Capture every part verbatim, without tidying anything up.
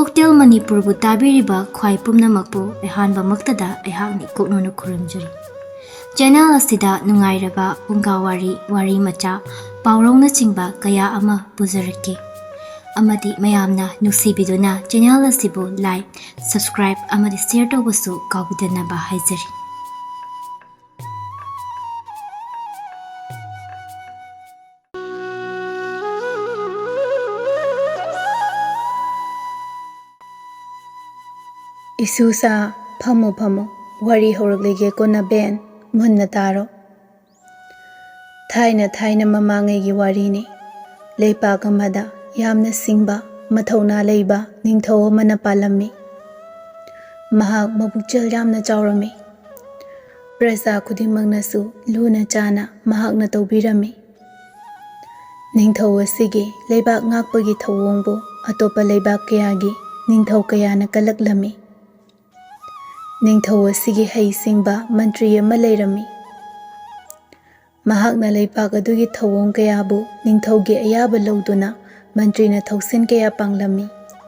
Hotel ꯃꯅꯤꯄꯨꯔꯕꯨ ꯇꯥꯕꯤꯔꯤꯕ ꯈ꯭ꯋꯥꯏ ꯄꯨꯝꯅꯃꯛꯄꯨ ꯑꯍꯥꯟꯕꯃꯛꯇꯗ ꯑꯩꯍꯥꯛꯅ ꯏꯀꯣꯛꯅꯅ ꯈꯨꯔꯨꯝꯖꯔꯤ꯫ ꯆꯦꯅꯦꯜ ꯑꯁꯤꯗ ꯅꯨꯡꯉꯥꯏꯔꯕ ꯐꯨꯡꯒꯥ ꯋꯥꯔꯤ, ꯋꯥꯔꯤ ꯃꯆꯥ, ꯄꯥꯎꯔꯧꯅꯆꯤꯡꯕ ꯀꯌꯥ ꯑꯃ ꯄꯨꯖꯔꯛꯀꯦ꯫ ꯑꯃꯗꯤ ꯃꯌꯥꯝꯅ ꯅꯨꯡꯁꯤꯕꯤꯗꯨꯅ ꯆꯦꯅꯦꯜ ꯑꯁꯤꯕꯨ like, subscribe ꯑꯃꯗꯤ share ꯇꯧꯕꯁꯨ ꯀꯥꯎꯕꯤꯗꯅꯕ ꯍꯥꯏꯖꯔꯤ꯫ ꯏꯁꯨꯁꯥ, ꯐꯝꯃꯨ, ꯐꯝꯃꯨ꯫ ꯋꯥꯔꯤ ꯍꯧꯔꯛꯂꯒꯦ ꯀꯣꯟꯅ ꯕꯦꯟ, ꯃꯨꯟꯅ ꯇꯥꯔꯣ꯫ ꯊꯥꯏꯅ, ꯊꯥꯏꯅ ꯃꯃꯥꯡꯉꯩꯒꯤ ꯋꯥꯔꯤꯅꯤ꯫ ꯂꯩꯄꯥꯛ ꯑꯃꯗ ꯌꯥꯝꯅ ꯁꯤꯡꯕ, ꯃꯊꯧꯅꯥ ꯂꯩꯕ ꯅꯤꯡꯊꯧ ꯑꯃꯅ ꯄꯥꯜꯂꯝꯃꯤ꯫ ꯃꯍꯥꯛ ꯃꯄꯨꯛꯆꯦꯜ ꯌꯥꯝꯅ ꯆꯥꯎꯔꯝꯃꯤ꯫ ꯄ꯭ꯔꯖꯥ ꯈꯨꯗꯤꯡꯃꯛꯅꯁꯨ ꯂꯨꯅ ꯆꯥꯅ ꯃꯍꯥꯛꯅ ꯇꯧꯕꯤꯔꯝꯃꯤ꯫ ꯅꯤꯡꯊꯧ ꯑꯁꯤꯒꯤ ꯂꯩꯕꯥꯛ ꯉꯥꯛꯄꯒꯤ ꯊꯧꯑꯣꯡꯕꯨ ꯑꯇꯣꯞꯄ ꯂꯩꯕꯥꯛ ꯀꯌꯥꯒꯤ ꯅꯤꯡꯊꯧ ꯀꯌꯥꯅ ꯀꯜꯂꯛꯂꯝꯃꯤ꯫ ꯅꯤꯡꯊꯧ ꯑꯁꯤꯒꯤ ꯍꯩꯁꯤꯡꯕ ꯃꯟꯇ꯭ꯔꯤ ꯑꯃ ꯂꯩꯔꯝꯃꯤ꯫ ꯃꯍꯥꯛꯅ ꯂꯩꯄꯥꯛ ꯑꯗꯨꯒꯤ ꯊꯧꯑꯣꯡ ꯀꯌꯥꯕꯨ ꯅꯤꯡꯊꯧꯒꯤ ꯑꯌꯥꯕ ꯂꯧꯗꯨꯅ ꯃꯟꯇ꯭ꯔꯤꯅ ꯊꯧꯁꯤꯟ ꯀꯌꯥ ꯄꯥꯡꯂꯝꯃꯤ꯫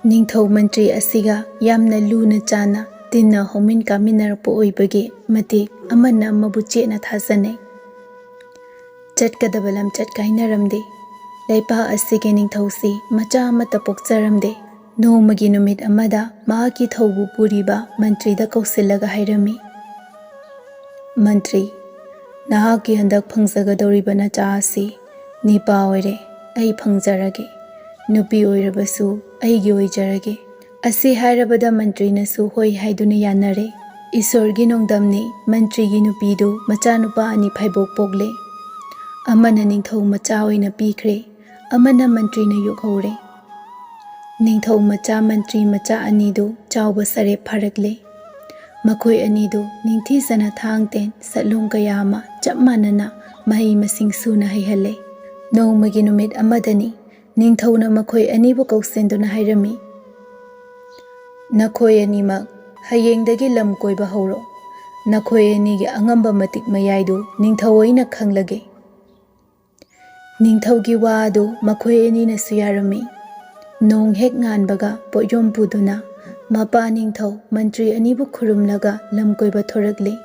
ꯅꯤꯡꯊꯧ ꯃꯟꯇ꯭ꯔꯤ ꯑꯁꯤꯒ ꯌꯥꯝꯅ ꯂꯨꯅ ꯆꯥꯅ ꯇꯤꯟꯅ ꯍꯧꯃꯤꯟ ꯀꯥꯃꯤꯟꯅꯔꯛꯄ ꯑꯣꯏꯕꯒꯤ ꯃꯇꯤꯛ ꯑꯃꯅ ꯑꯃꯕꯨ ꯆꯦꯠꯅ ꯊꯥꯖꯅꯩ꯫ ꯆꯠꯀꯗꯕ ꯂꯝꯆꯠ ꯀꯥꯏꯅꯔꯝꯗꯦ꯫ ꯂꯩꯄꯥꯛ ꯑꯁꯤꯒꯤ ꯅꯤꯡꯊꯧꯁꯤ ꯃꯆꯥ ꯑꯃꯠꯇ ꯄꯣꯛꯆꯔꯝꯗꯦ꯫ ꯅꯣꯡꯃꯒꯤ ꯅꯨꯃꯤꯠ ꯑꯃꯗ ꯃꯍꯥꯛꯀꯤ ꯊꯧꯕꯨ ꯄꯨꯔꯤꯕ ꯃꯟꯇ꯭ꯔꯤꯗ ꯀꯧꯁꯤꯜꯂꯒ ꯍꯥꯏꯔꯝꯃꯤ, "ꯃꯟꯇ꯭ꯔꯤ, ꯅꯍꯥꯛꯀꯤ ꯍꯟꯗꯛ ꯐꯪꯖꯒꯗꯧꯔꯤꯕ ꯅꯆꯥ ꯑꯁꯤ ꯅꯤꯄꯥ ꯑꯣꯏꯔꯦ, ꯑꯩ ꯐꯪꯖꯔꯒꯦ꯫ ꯅꯨꯄꯤ ꯑꯣꯏꯔꯕꯁꯨ ꯑꯩꯒꯤ ꯑꯣꯏꯖꯔꯒꯦ꯫" ꯑꯁꯤ ꯍꯥꯏꯔꯕꯗ ꯃꯟꯇ꯭ꯔꯤꯅꯁꯨ ꯍꯣꯏ ꯍꯥꯏꯗꯨꯅ ꯌꯥꯅꯔꯦ꯫ ꯏꯁꯣꯔꯒꯤ ꯅꯣꯡꯗꯝꯅꯤ, ꯃꯟꯇ꯭ꯔꯤꯒꯤ ꯅꯨꯄꯤꯗꯨ ꯃꯆꯥꯅꯨꯄꯥ ꯑꯅꯤ ꯐꯥꯏꯕꯣꯛ ꯄꯣꯛꯂꯦ꯫ ꯑꯃꯅ ꯅꯤꯡꯊꯧ ꯃꯆꯥ ꯑꯣꯏꯅ ꯄꯤꯈ꯭ꯔꯦ, ꯑꯃꯅ ꯃꯟꯇ꯭ꯔꯤꯅ ꯌꯣꯛꯍꯧꯔꯦ꯫ ꯅꯤꯡꯊꯧ ꯃꯆꯥ ꯃꯟꯇ꯭ꯔꯤ ꯃꯆꯥ ꯑꯅꯤꯗꯨ ꯆꯥꯎꯕ ꯁꯔꯦꯞ ꯐꯥꯔꯛꯂꯦ꯫ ꯃꯈꯣꯏ ꯑꯅꯤꯗꯨ ꯅꯤꯡꯊꯤꯖꯅ ꯊꯥꯡ ꯇꯦꯟ ꯁꯠꯂꯣꯡ ꯀꯌꯥ ꯑꯃ ꯆꯞ ꯃꯥꯟꯅꯅ ꯃꯍꯩ ꯃꯁꯤꯡ ꯁꯨꯅ ꯍꯩꯍꯜꯂꯦ꯫ ꯅꯣꯡꯃꯒꯤ ꯅꯨꯃꯤꯠ ꯑꯃꯗꯅꯤ ꯅꯤꯡꯊꯧꯅ ꯃꯈꯣꯏ ꯑꯅꯤꯕꯨ ꯀꯧꯁꯤꯟꯗꯨꯅ ꯍꯥꯏꯔꯝꯃꯤ, "ꯅꯈꯣꯏ ꯑꯅꯤꯃꯛ ꯍꯌꯦꯡꯗꯒꯤ ꯂꯝ ꯀꯣꯏꯕ ꯍꯧꯔꯣ꯫ ꯅꯈꯣꯏ ꯑꯅꯤꯒꯤ ꯑꯉꯝꯕ ꯃꯇꯤꯛ ꯃꯌꯥꯏꯗꯨ ꯅꯤꯡꯊꯧ ꯑꯩꯅ ꯈꯪꯂꯒꯦ꯫" ꯅꯤꯡꯊꯧꯒꯤ ꯋꯥ ꯑꯗꯨ ꯃꯈꯣꯏ ꯑꯅꯤꯅꯁꯨ ꯌꯥꯔꯝꯃꯤ꯫ ꯅꯣꯡ ꯍꯦꯛ ꯉꯥꯟꯕꯒ ꯄꯣꯠꯌꯣꯝ ꯄꯨꯗꯨꯅ ꯃꯄꯥ ꯅꯤꯡꯊꯧ ꯃꯟꯇ꯭ꯔꯤ ꯑꯅꯤꯕꯨ ꯈꯨꯔꯨꯝꯂꯒ ꯂꯝ ꯀꯣꯏꯕ ꯊꯣꯔꯛꯂꯦ꯫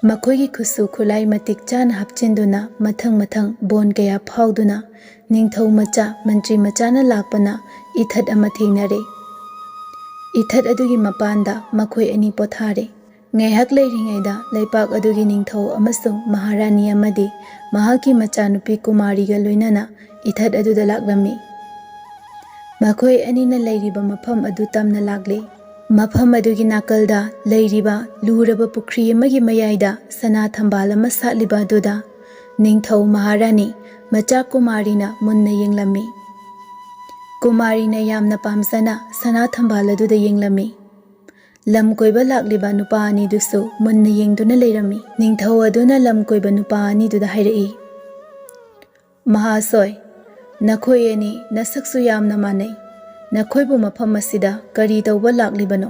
ꯃꯈꯣꯏꯒꯤ ꯈꯨꯠꯁꯨ ꯈꯨꯠꯂꯥꯏ ꯃꯇꯤꯛ ꯆꯥꯅ ꯍꯥꯞꯆꯤꯟꯗꯨꯅ ꯃꯊꯪ ꯃꯊꯪ ꯕꯣꯟ ꯀꯌꯥ ꯐꯥꯎꯗꯨꯅ ꯅꯤꯡꯊꯧ ꯃꯆꯥ ꯃꯟꯇ꯭ꯔꯤ ꯃꯆꯥꯅ ꯂꯥꯛꯄꯅ ꯏꯊꯠ ꯑꯃ ꯊꯦꯡꯅꯔꯦ꯫ ꯏꯊꯠ ꯑꯗꯨꯒꯤ ꯃꯄꯥꯟꯗ ꯃꯈꯣꯏ ꯑꯅꯤ ꯄꯣꯊꯥꯔꯦ꯫ ꯉꯥꯏꯍꯥꯛ ꯂꯩꯔꯤꯉꯩꯗ ꯂꯩꯄꯥꯛ ꯑꯗꯨꯒꯤ ꯅꯤꯡꯊꯧ ꯑꯃꯁꯨꯡ ꯃꯍꯥꯔꯥꯅꯤ ꯑꯃꯗꯤ ꯃꯍꯥꯛꯀꯤ ꯃꯆꯥꯅꯨꯄꯤ ꯀꯨꯃꯥꯔꯤꯒ ꯂꯣꯏꯅꯅ ꯏꯊꯠ ꯑꯗꯨꯗ ꯂꯥꯛꯂꯝꯃꯤ꯫ ꯃꯈꯣꯏ ꯑꯅꯤꯅ ꯂꯩꯔꯤꯕ ꯃꯐꯝ ꯑꯗꯨ ꯇꯝꯅ ꯂꯥꯛꯂꯦ꯫ ꯃꯐꯝ ꯑꯗꯨꯒꯤ ꯅꯥꯀꯜꯗ ꯂꯩꯔꯤꯕ ꯂꯨꯔꯕ ꯄꯨꯈ꯭ꯔꯤ ꯑꯃꯒꯤ ꯃꯌꯥꯏꯗ ꯁꯅꯥ ꯊꯝꯕꯥꯜ ꯑꯃ ꯁꯥꯠꯂꯤꯕ ꯑꯗꯨꯗ ꯅꯤꯡꯊꯧ ꯃꯍꯥꯔꯥꯅꯤ ꯃꯆꯥ ꯀꯨꯃꯥꯔꯤꯅ ꯃꯨꯟꯅ ꯌꯦꯡꯂꯝꯃꯤ꯫ ꯀꯨꯃꯥꯔꯤꯅ ꯌꯥꯝꯅ ꯄꯥꯝꯖꯅ ꯁꯅꯥ ꯊꯝꯕꯥꯜ ꯑꯗꯨꯗ ꯌꯦꯡꯂꯝꯃꯤ꯫ ꯂꯝ ꯀꯣꯏꯕ ꯂꯥꯛꯂꯤꯕ ꯅꯨꯄꯥ ꯑꯅꯤꯗꯨꯁꯨ ꯃꯨꯟꯅ ꯌꯦꯡꯗꯨꯅ ꯂꯩꯔꯝꯃꯤ꯫ ꯅꯤꯡꯊꯧ ꯑꯗꯨꯅ ꯂꯝ ꯀꯣꯏꯕ ꯅꯨꯄꯥ ꯑꯅꯤꯗꯨꯗ ꯍꯥꯏꯔꯛꯏ, "ꯃꯍꯥꯁꯣꯏ, ꯅꯈꯣꯏ ꯑꯅꯤ ꯅꯁꯛꯁꯨ ꯌꯥꯝꯅ ꯃꯥꯟꯅꯩ꯫ ꯅꯈꯣꯏꯕꯨ ꯃꯐꯝ ꯑꯁꯤꯗ ꯀꯔꯤ ꯇꯧꯕ ꯂꯥꯛꯂꯤꯕꯅꯣ?"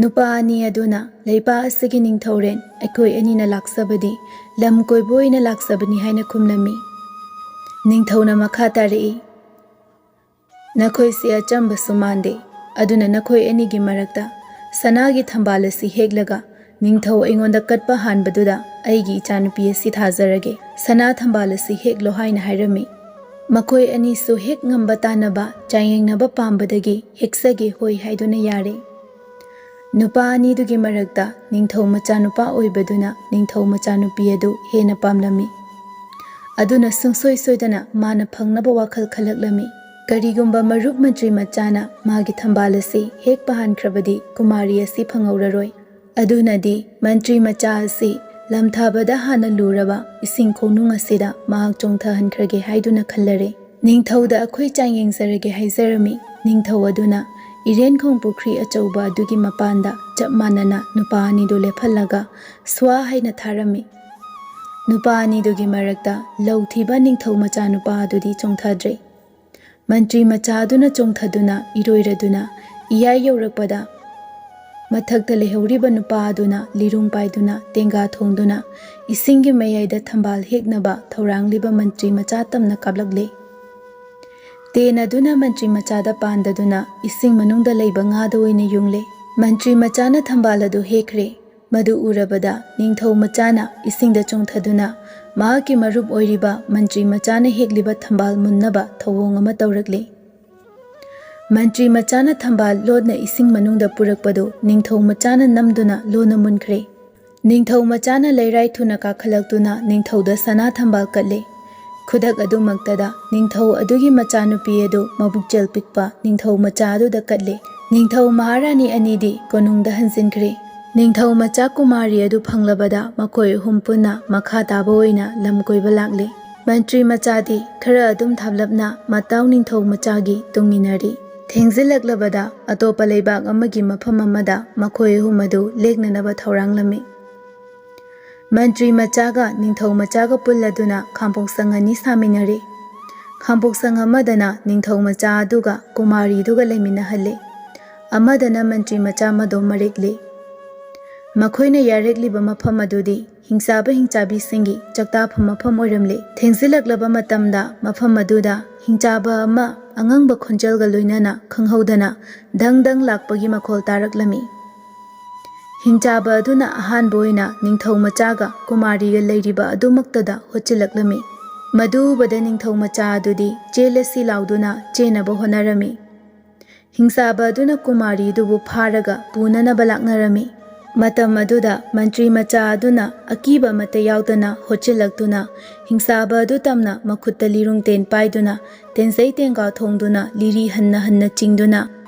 ꯅꯨꯄꯥ ꯑꯅꯤ ꯑꯗꯨꯅ, "ꯂꯩꯄꯥꯛ ꯑꯁꯤꯒꯤ ꯅꯤꯡꯊꯧꯔꯦꯟ ꯑꯩꯈꯣꯏ ꯑꯅꯤꯅ ꯂꯥꯛꯆꯕꯗꯤ ꯂꯝ ꯀꯣꯏꯕ ꯑꯣꯏꯅ ꯂꯥꯛꯆꯕꯅꯤ" ꯍꯥꯏꯅ ꯈꯨꯝꯂꯝꯃꯤ꯫ ꯅꯤꯡꯊꯧꯅ ꯃꯈꯥ ꯇꯥꯔꯛꯏ, "ꯅꯈꯣꯏꯁꯤ ꯑꯆꯝꯕꯁꯨ ꯃꯥꯟꯗꯦ, ꯑꯗꯨꯅ ꯅꯈꯣꯏ ꯑꯅꯤꯒꯤ ꯃꯔꯛꯇ ꯁꯅꯥꯒꯤ ꯊꯝꯕꯥꯜ ꯑꯁꯤ ꯍꯦꯛꯂꯒ ꯅꯤꯡꯊꯧ ꯑꯩꯉꯣꯟꯗ ꯀꯠꯄ ꯍꯥꯟꯕꯗꯨꯗ ꯑꯩꯒꯤ ꯏꯆꯥꯅꯨꯄꯤ ꯑꯁꯤ ꯊꯥꯖꯔꯒꯦ꯫ ꯁꯅꯥ ꯊꯝꯕꯥꯜ ꯑꯁꯤ ꯍꯦꯛꯂꯣ" ꯍꯥꯏꯅ ꯍꯥꯏꯔꯝꯃꯤ꯫ ꯃꯈꯣꯏ ꯑꯅꯤꯁꯨ ꯍꯦꯛ ꯉꯝꯕ ꯇꯥꯅꯕ ꯆꯥꯡꯌꯦꯡꯅꯕ ꯄꯥꯝꯕꯗꯒꯤ "ꯍꯦꯛꯆꯒꯦ, ꯍꯣꯏ" ꯍꯥꯏꯗꯨꯅ ꯌꯥꯔꯦ꯫ ꯅꯨꯄꯥ ꯑꯅꯤꯗꯨꯒꯤ ꯃꯔꯛꯇ ꯅꯤꯡꯊꯧ ꯃꯆꯥꯅꯨꯄꯥ ꯑꯣꯏꯕꯗꯨꯅ ꯅꯤꯡꯊꯧ ꯃꯆꯥꯅꯨꯄꯤ ꯑꯗꯨ ꯍꯦꯟꯅ ꯄꯥꯝꯂꯝꯃꯤ꯫ ꯑꯗꯨꯅ ꯁꯨꯡꯁꯣꯏ ꯁꯣꯏꯗꯅ ꯃꯥꯅ ꯐꯪꯅꯕ ꯋꯥꯈꯜ ꯈꯜꯂꯛꯂꯝꯃꯤ꯫ ꯀꯔꯤꯒꯨꯝꯕ ꯃꯔꯨꯞ ꯃꯟꯇ꯭ꯔꯤ ꯃꯆꯥꯅ ꯃꯥꯒꯤ ꯊꯝꯕꯥꯜ ꯑꯁꯤ ꯍꯦꯛ ꯄꯥꯍꯟꯈ꯭ꯔꯕꯗꯤ ꯀꯨꯃꯥꯔꯤ ꯑꯁꯤ ꯐꯪꯍꯧꯔꯔꯣꯏ꯫ ꯑꯗꯨꯅꯗꯤ ꯃꯟꯇ꯭ꯔꯤ ꯃꯆꯥ ꯑꯁꯤ ꯂꯝꯊꯥꯕꯗ ꯍꯥꯟꯅ ꯂꯨꯔꯕ ꯏꯁꯤꯡ ꯈꯣꯡꯅꯨꯡ ꯑꯁꯤꯗ ꯃꯍꯥꯛ ꯆꯣꯡꯊꯍꯟꯈ꯭ꯔꯒꯦ ꯍꯥꯏꯗꯨꯅ ꯈꯜꯂꯔꯦ꯫ ꯅꯤꯡꯊꯧꯗ ꯑꯩꯈꯣꯏ ꯆꯥꯡ ꯌꯦꯡꯖꯔꯒꯦ ꯍꯥꯏꯖꯔꯝꯃꯤ꯫ ꯅꯤꯡꯊꯧ ꯑꯗꯨꯅ ꯏꯔꯦꯟꯈꯣꯡ ꯄꯨꯈ꯭ꯔꯤ ꯑꯆꯧꯕ ꯑꯗꯨꯒꯤ ꯃꯄꯥꯟꯗ ꯆꯞ ꯃꯥꯟꯅꯅ ꯅꯨꯄꯥ ꯑꯅꯤꯗꯨ ꯂꯦꯞꯍꯜꯂꯒ ꯁ꯭ꯋꯥ ꯍꯥꯏꯅ ꯊꯥꯔꯝꯃꯤ꯫ ꯅꯨꯄꯥ ꯑꯅꯤꯗꯨꯒꯤ ꯃꯔꯛꯇ ꯂꯧ ꯊꯤꯕ ꯅꯤꯡꯊꯧ ꯃꯆꯥꯅꯨꯄꯥ ꯑꯗꯨꯗꯤ ꯆꯣꯡꯊꯗ꯭ꯔꯦ꯫ ꯃꯟꯇ꯭ꯔꯤ ꯃꯆꯥ ꯑꯗꯨꯅ ꯆꯣꯡꯊꯗꯨꯅ ꯏꯔꯣꯏꯔꯗꯨꯅ ꯏꯌꯥꯏ ꯌꯧꯔꯛꯄꯗ ꯃꯊꯛꯇ ꯂꯩꯍꯧꯔꯤꯕ ꯅꯨꯄꯥ ꯑꯗꯨꯅ ꯂꯤꯔꯨꯡ ꯄꯥꯏꯗꯨꯅ ꯇꯦꯡꯒꯥ ꯊꯣꯡꯗꯨꯅ ꯏꯁꯤꯡꯒꯤ ꯃꯌꯥꯏꯗ ꯊꯝꯕꯥꯜ ꯍꯦꯛꯅꯕ ꯊꯧꯔꯥꯡꯂꯤꯕ ꯃꯟꯇ꯭ꯔꯤ ꯃꯆꯥ ꯇꯝꯅ ꯀꯥꯞꯂꯛꯂꯦ꯫ ꯇꯦꯟ ꯑꯗꯨꯅ ꯃꯟꯇ꯭ꯔꯤ ꯃꯆꯥꯗ ꯄꯥꯟꯗꯗꯨꯅ ꯏꯁꯤꯡ ꯃꯅꯨꯡꯗ ꯂꯩꯕ ꯉꯥꯗ ꯑꯣꯏꯅ ꯌꯨꯡꯂꯦ꯫ ꯃꯟꯇ꯭ꯔꯤ ꯃꯆꯥꯅ ꯊꯝꯕꯥꯜ ꯑꯗꯨ ꯍꯦꯛꯈ꯭ꯔꯦ꯫ ꯃꯗꯨ ꯎꯔꯕꯗ ꯅꯤꯡꯊꯧ ꯃꯆꯥꯅ ꯏꯁꯤꯡꯗ ꯆꯣꯡꯊꯗꯨꯅ ꯃꯍꯥꯛꯀꯤ ꯃꯔꯨꯞ ꯑꯣꯏꯔꯤꯕ ꯃꯟꯇ꯭ꯔꯤ ꯃꯆꯥꯅ ꯍꯦꯛꯂꯤꯕ ꯊꯝꯕꯥꯜ ꯃꯨꯟꯅꯕ ꯊꯧꯑꯣꯡ ꯑꯃ ꯇꯧꯔꯛꯂꯦ꯫ ꯃꯟꯇ꯭ꯔꯤ ꯃꯆꯥꯅ ꯊꯝꯕꯥꯜ ꯂꯣꯠꯅ ꯏꯁꯤꯡ ꯃꯅꯨꯡꯗ ꯄꯨꯔꯛꯄꯗꯨ ꯅꯤꯡꯊꯧ ꯃꯆꯥꯅ ꯅꯝꯗꯨꯅ ꯂꯣꯟꯅ ꯃꯨꯟꯈ꯭ꯔꯦ꯫ ꯅꯤꯡꯊꯧ ꯃꯆꯥꯅ ꯂꯩꯔꯥꯏ ꯊꯨꯅ ꯀꯥꯈꯠꯂꯛꯇꯨꯅ ꯅꯤꯡꯊꯧꯗ ꯁꯅꯥ ꯊꯝꯕꯥꯜ ꯀꯠꯂꯦ꯫ ꯈꯨꯗꯛ ꯑꯗꯨꯃꯛꯇꯗ ꯅꯤꯡꯊꯧ ꯑꯗꯨꯒꯤ ꯃꯆꯥꯅꯨꯄꯤ ꯑꯗꯨ ꯃꯕꯨꯛꯆꯦꯜ ꯄꯤꯛꯄ ꯅꯤꯡꯊꯧ ꯃꯆꯥ ꯑꯗꯨꯗ ꯀꯠꯂꯦ꯫ ꯅꯤꯡꯊꯧ ꯃꯍꯥꯔꯥꯅꯤ ꯑꯅꯤꯗꯤ ꯀꯣꯅꯨꯡꯗ ꯍꯟꯖꯤꯟꯈ꯭ꯔꯦ꯫ ꯅꯤꯡꯊꯧ ꯃꯆꯥ ꯀꯨꯃꯥꯔꯤ ꯑꯗꯨ ꯐꯪꯂꯕꯗ ꯃꯈꯣꯏ ꯑꯍꯨꯝ ꯄꯨꯟꯅ ꯃꯈꯥ ꯇꯥꯕ ꯑꯣꯏꯅ ꯂꯝ ꯀꯣꯏꯕ ꯂꯥꯛꯂꯦ꯫ ꯃꯟꯇ꯭ꯔꯤ ꯃꯆꯥꯗꯤ ꯈꯔ ꯑꯗꯨꯝ ꯊꯥꯞꯂꯞꯅ ꯃꯇꯥꯎ ꯅꯤꯡꯊꯧ ꯃꯆꯥꯒꯤ ꯇꯨꯡ ꯏꯟꯅꯔꯤ꯫ ꯊꯦꯡꯖꯤꯜꯂꯛꯂꯕꯗ ꯑꯇꯣꯞꯄ ꯂꯩꯕꯥꯛ ꯑꯃꯒꯤ ꯃꯐꯝ ꯑꯃꯗ ꯃꯈꯣꯏ ꯑꯍꯨꯝ ꯑꯗꯨ ꯂꯦꯛꯅꯅꯕ ꯊꯧꯔꯥꯡꯂꯝꯃꯤ꯫ ꯃꯟꯇ꯭ꯔꯤ ꯃꯆꯥꯒ ꯅꯤꯡꯊꯧ ꯃꯆꯥꯒ ꯄꯨꯜꯂꯗꯨꯅ ꯈꯥꯝꯄꯣꯛꯁꯪ ꯑꯅꯤ ꯁꯥꯃꯤꯟꯅꯔꯦ꯫ ꯈꯥꯝꯄꯣꯛꯁꯪ ꯑꯃꯗꯅ ꯅꯤꯡꯊꯧ ꯃꯆꯥ ꯑꯗꯨꯒ ꯀꯨꯃꯥꯔꯤꯗꯨꯒ ꯂꯩꯃꯤꯟꯅꯍꯜꯂꯦ꯫ ꯑꯃꯗꯅ ꯃꯟꯇ꯭ꯔꯤ ꯃꯆꯥ ꯃꯗꯣꯝ ꯃꯔꯦꯛꯂꯤ꯫ ꯃꯈꯣꯏꯅ ꯌꯥꯔꯦꯛꯂꯤꯕ ꯃꯐꯝ ꯑꯗꯨꯗꯤ ꯍꯤꯡꯆꯥꯕ ꯍꯤꯡꯆꯥꯕꯤꯁꯤꯡꯒꯤ ꯆꯥꯛꯇꯥꯐꯝ ꯃꯐꯝ ꯑꯣꯏꯔꯝꯂꯦ꯫ ꯊꯦꯡꯖꯤꯜꯂꯛꯂꯕ ꯃꯇꯝꯗ ꯃꯐꯝ ꯑꯗꯨꯗ ꯍꯤꯡꯆꯥꯕ ꯑꯃ ꯑꯉꯪꯕ ꯈꯣꯟꯖꯦꯜꯒ ꯂꯣꯏꯅꯅ ꯈꯪꯍꯧꯗꯅ ꯙꯪ ꯙꯪ ꯂꯥꯛꯄꯒꯤ ꯃꯈꯣꯜ ꯇꯥꯔꯛꯂꯝꯃꯤ꯫ ꯍꯤꯡꯆꯥꯕ ꯑꯗꯨꯅ ꯑꯍꯥꯟꯕ ꯑꯣꯏꯅ ꯅꯤꯡꯊꯧ ꯃꯆꯥꯒ ꯀꯨꯃꯥꯔꯤꯒ ꯂꯩꯔꯤꯕ ꯑꯗꯨꯃꯛꯇꯗ ꯍꯣꯠꯆꯤꯜꯂꯛꯂꯝꯃꯤ꯫ ꯃꯗꯨ ꯎꯕꯗ ꯅꯤꯡꯊꯧ ꯃꯆꯥ ꯑꯗꯨꯗꯤ ꯆꯦꯜꯂꯁꯤ ꯂꯥꯎꯗꯨꯅ ꯆꯦꯟꯅꯕ ꯍꯣꯠꯅꯔꯝꯃꯤ꯫ ꯍꯤꯡꯆꯥꯕ ꯑꯗꯨꯅ ꯀꯨꯃꯥꯔꯤꯗꯨꯕꯨ ꯐꯥꯔꯒ ꯄꯨꯅꯅꯕ ꯂꯥꯛꯅꯔꯝꯃꯤ꯫ ꯃꯇꯝ ꯑꯗꯨꯗ ꯃꯟꯇ꯭ꯔꯤ ꯃꯆꯥ ꯑꯗꯨꯅ ꯑꯀꯤꯕ ꯑꯃꯠꯇ ꯌꯥꯎꯗꯅ ꯍꯣꯠꯆꯤꯜꯂꯛꯇꯨꯅ ꯍꯤꯡꯆꯥꯕ ꯑꯗꯨ ꯇꯝꯅ ꯃꯈꯨꯠꯇ ꯂꯤꯔꯨꯡ ꯇꯦꯟ ꯄꯥꯏꯗꯨꯅ ꯇꯦꯟꯖꯩ ꯇꯦꯡꯒꯥ ꯊꯣꯡꯗꯨꯅ ꯂꯤꯔꯤ ꯍꯟꯅ ꯍꯟꯅ ꯆꯤꯡꯗꯨꯅ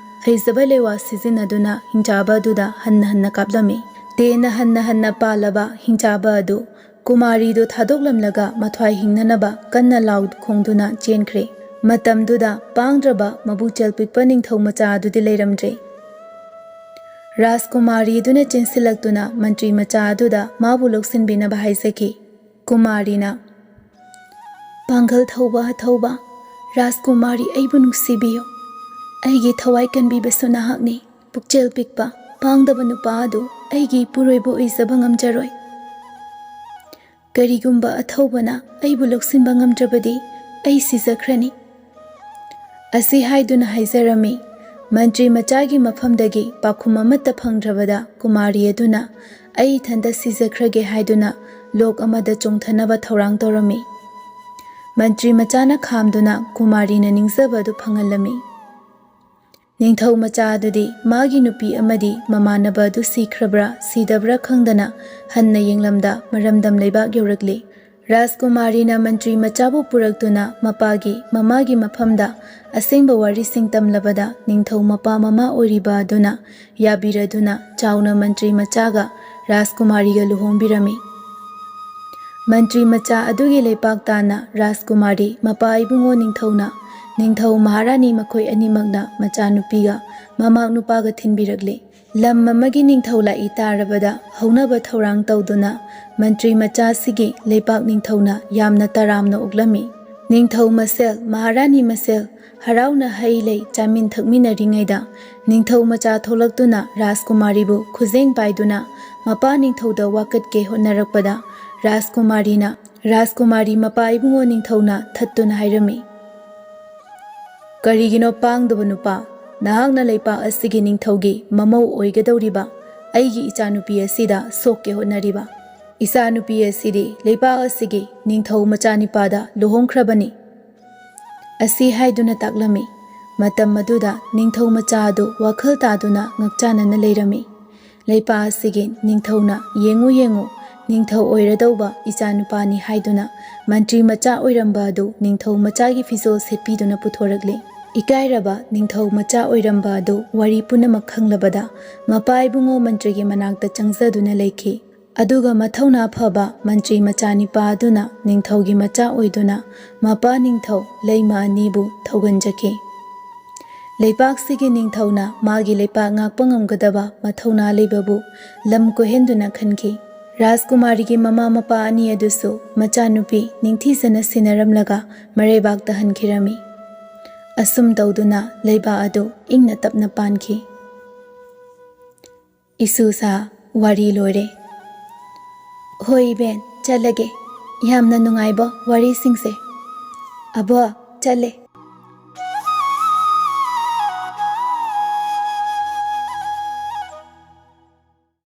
ꯍꯩꯖꯕ ꯂꯩꯋꯥ ꯁꯤꯖꯤꯟꯅꯗꯨꯅ ꯍꯤꯡꯆꯥꯕ ꯑꯗꯨꯗ ꯍꯟꯅ ꯍꯟꯅ ꯀꯥꯞꯂꯝꯃꯤ꯫ ꯇꯦꯟꯅ ꯍꯟꯅ ꯍꯟꯅ ꯄꯥꯜꯂꯕ ꯍꯤꯡꯆꯥꯕ ꯑꯗꯨ ꯀꯨꯃꯥꯔꯤꯗꯨ ꯊꯥꯗꯣꯛꯂꯝꯂꯒ ꯃꯊ꯭ꯋꯥꯏ ꯍꯤꯡꯅꯅꯕ ꯀꯟꯅ ꯂꯥꯎ ꯈꯣꯡꯗꯨꯅ ꯆꯦꯟꯈ꯭ꯔꯦ꯫ ꯃꯇꯝꯗꯨꯗ ꯄꯥꯡꯗ꯭ꯔꯕ ꯃꯕꯨꯛꯆꯦꯜ ꯄꯤꯛꯄ ꯅꯤꯡꯊꯧ ꯃꯆꯥ ꯑꯗꯨꯗꯤ ꯂꯩꯔꯝꯗ꯭ꯔꯦ꯫ ꯔꯥꯖꯀꯨꯃꯥꯔꯤꯗꯨꯅ ꯆꯦꯟꯁꯤꯜꯂꯛꯇꯨꯅ ꯃꯟꯇ꯭ꯔꯤ ꯃꯆꯥ ꯑꯗꯨꯗ ꯃꯥꯕꯨ ꯂꯧꯁꯤꯟꯕꯤꯅꯕ ꯍꯥꯏꯖꯈꯤ꯫ ꯀꯨꯃꯥꯔꯤꯅ, "ꯄꯥꯡꯒꯜ ꯊꯧꯕ ꯑꯊꯧꯕ ꯔꯥꯖꯀꯨꯃꯥꯔꯤ, ꯑꯩꯕꯨ ꯅꯨꯡꯁꯤꯕꯤꯌꯨ꯫ ꯑꯩꯒꯤ ꯊꯋꯥꯏ ꯀꯟꯕꯤꯕꯁꯨ ꯅꯍꯥꯛꯅꯤ꯫ ꯄꯨꯛꯆꯦꯜ ꯄꯤꯛꯄ ꯄꯥꯡꯗꯕ ꯅꯨꯄꯥ ꯑꯗꯨ ꯑꯩꯒꯤ ꯏꯄꯨꯔꯣꯏꯕ ꯑꯣꯏꯖꯕ ꯉꯝꯖꯔꯣꯏ꯫ ꯀꯔꯤꯒꯨꯝꯕ ꯑꯊꯧꯕꯅ ꯑꯩꯕꯨ ꯂꯧꯁꯤꯟꯕ ꯉꯝꯗ꯭ꯔꯕꯗꯤ ꯑꯩ ꯁꯤꯖꯈ꯭ꯔꯅꯤ"꯫ ꯑꯁꯤ ꯍꯥꯏꯗꯨꯅ ꯍꯥꯏꯖꯔꯝꯃꯤ꯫ ꯃꯟꯇ꯭ꯔꯤ ꯃꯆꯥꯒꯤ ꯃꯐꯝꯗꯒꯤ ꯄꯥꯎꯈꯨꯝ ꯑꯃꯠꯇ ꯐꯪꯗ꯭ꯔꯕꯗ ꯀꯨꯃꯥꯔꯤ ꯑꯗꯨꯅ "ꯑꯩ ꯏꯊꯟꯇ ꯁꯤꯖꯈ꯭ꯔꯒꯦ" ꯍꯥꯏꯗꯨꯅ ꯂꯣꯛ ꯑꯃꯗ ꯆꯣꯡꯊꯅꯕ ꯊꯧꯔꯥꯡ ꯇꯧꯔꯝꯃꯤ꯫ ꯃꯟꯇ꯭ꯔꯤ ꯃꯆꯥꯅ ꯈꯥꯝꯗꯨꯅ ꯀꯨꯃꯥꯔꯤꯅ ꯅꯤꯡꯖꯕ ꯑꯗꯨ ꯐꯪꯍꯜꯂꯝꯃꯤ꯫ ꯅꯤꯡꯊꯧ ꯃꯆꯥ ꯑꯗꯨꯗꯤ ꯃꯥꯒꯤ ꯅꯨꯄꯤ ꯑꯃꯗꯤ ꯃꯃꯥꯟꯅꯕ ꯑꯗꯨ ꯁꯤꯈ꯭ꯔꯕ꯭ꯔꯥ ꯁꯤꯗꯕ꯭ꯔꯥ ꯈꯪꯗꯅ ꯍꯟꯅ ꯌꯦꯡꯂꯝꯗ ꯃꯔꯝꯗꯝ ꯂꯩꯕꯥꯛ ꯌꯧꯔꯛꯂꯤ꯫ ꯔꯥꯖꯀꯨꯃꯥꯔꯤꯅ ꯃꯟꯇ꯭ꯔꯤ ꯃꯆꯥꯕꯨ ꯄꯨꯔꯛꯇꯨꯅ ꯃꯄꯥꯒꯤ, ꯃꯃꯥꯒꯤ ꯃꯐꯝꯗ ꯑꯁꯦꯡꯕ ꯋꯥꯔꯤꯁꯤꯡ ꯇꯝꯂꯕꯗ ꯅꯤꯡꯊꯧ ꯃꯄꯥ ꯃꯃꯥ ꯑꯣꯏꯔꯤꯕ ꯑꯗꯨꯅ ꯌꯥꯕꯤꯔꯗꯨꯅ ꯆꯥꯎꯅ ꯃꯟꯇ꯭ꯔꯤ ꯃꯆꯥꯒ ꯔꯥꯖꯀꯨꯃꯥꯔꯤꯒ ꯂꯨꯍꯣꯡꯕꯤꯔꯝꯃꯤ꯫ ꯃꯟꯇ꯭ꯔꯤ ꯃꯆꯥ ꯑꯗꯨꯒꯤ ꯂꯩꯄꯥꯛ ꯇꯥꯅ ꯔꯥꯖꯀꯨꯃꯥꯔꯤ ꯃꯄꯥ ꯏꯕꯨꯡꯉꯣ ꯅꯤꯡꯊꯧꯅ, ꯅꯤꯡꯊꯧ ꯃꯍꯥꯔꯥꯅꯤ ꯃꯈꯣꯏ ꯑꯅꯤꯃꯛꯅ ꯃꯆꯥꯅꯨꯄꯤꯒ ꯃꯃꯥꯛ ꯅꯨꯄꯥꯒ ꯊꯤꯟꯕꯤꯔꯛꯂꯤ꯫ ꯂꯝ ꯑꯃꯒꯤ ꯅꯤꯡꯊꯧ ꯂꯥꯛꯏ ꯇꯥꯔꯕꯗ ꯍꯧꯅꯕ ꯊꯧꯔꯥꯡ ꯇꯧꯗꯨꯅ ꯃꯟꯇ꯭ꯔꯤ ꯃꯆꯥꯁꯤꯒꯤ ꯂꯩꯄꯥꯛ ꯅꯤꯡꯊꯧꯅ ꯌꯥꯝꯅ ꯇꯔꯥꯝꯅ ꯑꯣꯛꯂꯝꯃꯤ꯫ ꯅꯤꯡꯊꯧ ꯃꯁꯦꯜ, ꯃꯍꯥꯔꯥꯅꯤ ꯃꯁꯦꯜ ꯍꯔꯥꯎꯅ ꯍꯩ ꯂꯩ ꯆꯥꯃꯤꯟ ꯊꯛꯃꯤꯟꯅꯔꯤꯉꯩꯗ ꯅꯤꯡꯊꯧ ꯃꯆꯥ ꯊꯣꯛꯂꯛꯇꯨꯅ ꯔꯥꯖꯀꯨꯃꯥꯔꯤꯕꯨ ꯈꯨꯖꯦꯡ ꯄꯥꯏꯗꯨꯅ ꯃꯄꯥ ꯅꯤꯡꯊꯧꯗ ꯋꯥꯀꯠꯀꯦ ꯍꯣꯠꯅꯔꯛꯄꯗ ꯔꯥꯖꯀꯨꯃꯥꯔꯤꯅ, ꯔꯥꯖꯀꯨꯃꯥꯔꯤ ꯃꯄꯥ ꯏꯕꯨꯡꯉꯣ ꯅꯤꯡꯊꯧꯅ ꯊꯠꯇꯨꯅ ꯍꯥꯏꯔꯝꯃꯤ, "ꯀꯔꯤꯒꯤꯅꯣ ꯄꯥꯡꯗꯕ ꯅꯨꯄꯥ? ꯅꯍꯥꯛꯅ ꯂꯩꯄꯥꯛ ꯑꯁꯤꯒꯤ ꯅꯤꯡꯊꯧꯒꯤ ꯃꯃꯧ ꯑꯣꯏꯒꯗꯧꯔꯤꯕ ꯑꯩꯒꯤ ꯏꯆꯥꯅꯨꯄꯤ ꯑꯁꯤꯗ ꯁꯣꯛꯀꯦ ꯍꯣꯠꯅꯔꯤꯕ? ꯏꯆꯥꯅꯨꯄꯤ ꯑꯁꯤꯗꯤ ꯂꯩꯄꯥꯛ ꯑꯁꯤꯒꯤ ꯅꯤꯡꯊꯧ ꯃꯆꯥꯅꯤꯄꯥꯗ ꯂꯨꯍꯣꯡꯈ꯭ꯔꯕꯅꯤ" ꯑꯁꯤ ꯍꯥꯏꯗꯨꯅ ꯇꯥꯛꯂꯝꯃꯤ꯫ ꯃꯇꯝ ꯑꯗꯨꯗ ꯅꯤꯡꯊꯧ ꯃꯆꯥ ꯑꯗꯨ ꯋꯥꯈꯜ ꯇꯥꯗꯨꯅ ꯉꯛꯆꯥꯅꯅ ꯂꯩꯔꯝꯃꯤ꯫ ꯂꯩꯄꯥꯛ ꯑꯁꯤꯒꯤ ꯅꯤꯡꯊꯧꯅ "ꯌꯦꯡꯉꯨ, ꯌꯦꯡꯉꯨ, ꯅꯤꯡꯊꯧ ꯑꯣꯏꯔꯗꯧꯕ ꯏꯆꯥꯅꯨꯄꯥꯅꯤ" ꯍꯥꯏꯗꯨꯅ ꯃꯟꯇ꯭ꯔꯤ ꯃꯆꯥ ꯑꯣꯏꯔꯝꯕ ꯑꯗꯨ ꯅꯤꯡꯊꯧ ꯃꯆꯥꯒꯤ ꯐꯤꯖꯣꯜ ꯁꯦꯠꯄꯤꯗꯨꯅ ꯄꯨꯊꯣꯔꯛꯂꯤ꯫ ꯏꯀꯥꯏꯔꯕ ꯅꯤꯡꯊꯧ ꯃꯆꯥ ꯑꯣꯏꯔꯝꯕ ꯑꯗꯨ ꯋꯥꯔꯤ ꯄꯨꯝꯅꯃꯛ ꯈꯪꯂꯕꯗ ꯃꯄꯥ ꯏꯕꯨꯡꯉꯣ ꯃꯟꯇ꯭ꯔꯤꯒꯤ ꯃꯅꯥꯛꯇ ꯆꯪꯖꯗꯨꯅ ꯂꯩꯈꯤ꯫ ꯑꯗꯨꯒ ꯃꯊꯧꯅꯥ ꯐꯕ ꯃꯟꯇ꯭ꯔꯤ ꯃꯆꯥꯅꯤꯄꯥ ꯑꯗꯨꯅ ꯅꯤꯡꯊꯧꯒꯤ ꯃꯆꯥ ꯑꯣꯏꯗꯨꯅ ꯃꯄꯥ ꯅꯤꯡꯊꯧ ꯂꯩꯃ ꯑꯅꯤꯕꯨ ꯊꯧꯒꯟꯖꯈꯤ꯫ ꯂꯩꯄꯥꯛꯁꯤꯒꯤ ꯅꯤꯡꯊꯧꯅ ꯃꯥꯒꯤ ꯂꯩꯄꯥꯛ ꯉꯥꯛꯄ ꯉꯝꯒꯗꯕ ꯃꯊꯧꯅꯥ ꯂꯩꯕꯕꯨ ꯂꯝ ꯀꯣꯏꯍꯟꯗꯨꯅ ꯈꯟꯈꯤ꯫ ꯔꯥꯖꯀꯨꯃꯥꯔꯤꯒꯤ ꯃꯃꯥ ꯃꯄꯥ ꯑꯅꯤ ꯑꯗꯨꯁꯨ ꯃꯆꯥꯅꯨꯄꯤ ꯅꯤꯡꯊꯤꯖꯅ ꯁꯦꯟꯅꯔꯝꯂꯒ ꯃꯔꯩꯕꯥꯛꯇ ꯍꯟꯈꯤꯔꯝꯃꯤ꯫ ꯑꯁꯨꯝ ꯇꯧꯗꯨꯅ ꯂꯩꯕꯥꯛ ꯑꯗꯨ ꯏꯪꯅ ꯇꯞꯅ ꯄꯥꯟꯈꯤ꯫ ꯏꯁꯨꯁꯥ, ꯋꯥꯔꯤ ꯂꯣꯏꯔꯦ꯫ ꯍꯣꯏ ꯏꯕꯦꯟ, ꯆꯠꯂꯒꯦ꯫ ꯌꯥꯝꯅ ꯅꯨꯡꯉꯥꯏꯕ ꯋꯥꯔꯤꯁꯤꯡꯁꯦ꯫ ꯑꯕꯣ, ꯆꯠꯂꯦ꯫